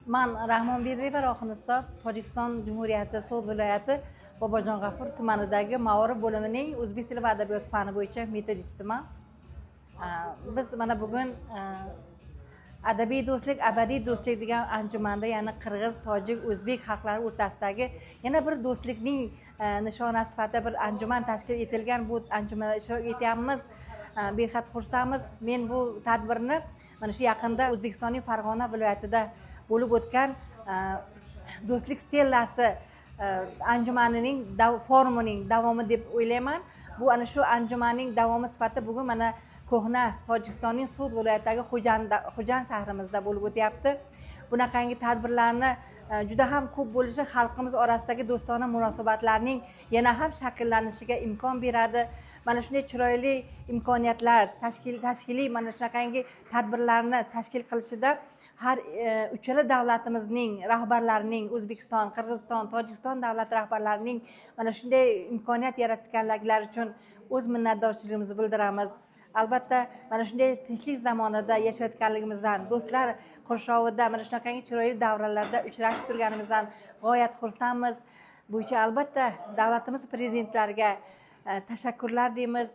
Man Rahmonberdiyeva Rohiniso, Tojikiston Jumhuriyati So'g'd viloyati Bobojon G'afur tumanidagi maorif bo'limining o'zbek tili va adabiyoti fani bo'yicha metodistiman. Biz mana bugun adabiy do'stlik, abadiy do'stlik degan anjumanda, ya'ni qirg'iz, tojik, o'zbek xalqlari o'rtasidagi yana bir do'stlikning nishonasi sifatida bir anjuman tashkil etilgan. Bu anjumanda ishtirok etyapmiz. Behad xursandmiz. Men bu tadbirni mana shu yaqinda O'zbekistonning Farg'ona viloyatida bo'lib o'tgan do'stlik stellasi anjumanining forumining davomi deb o'ylayman. Bu ana shu anjumanning davomi sifatida bugun mana ko'hna Tojikistonning So'g'd viloyatidagi Xo'jand shahrimizda bo'lib o'tyapti. Bunaqangi tadbirlarni juda ham ko'p bo'lishi xalqimiz orasidagi do'stona munosabatlarning yana ham shakllanishiga imkon beradi. Mana shunday chiroyli imkoniyatlar, tashkiliy mana shunaqangi tadbirlarni tashkil qilishida har uchala davlatimizning rahbarlarining, O'zbekiston, Qirg'iziston, Tojikiston davlat rahbarlarining mana shunday imkoniyat yaratganliklari uchun o'z minnatdorchiligimizni bildiramiz. Albatta, mana shunday tinchlik zamonida yashayotganligimizdan, do'stlar qurshovida mana shunaqangi chiroyli davralarda uchrashib turganimizdan g'oyat xursandmiz. Bo'yicha albatta davlatimiz prezidentlariga tashakkurlar deymiz.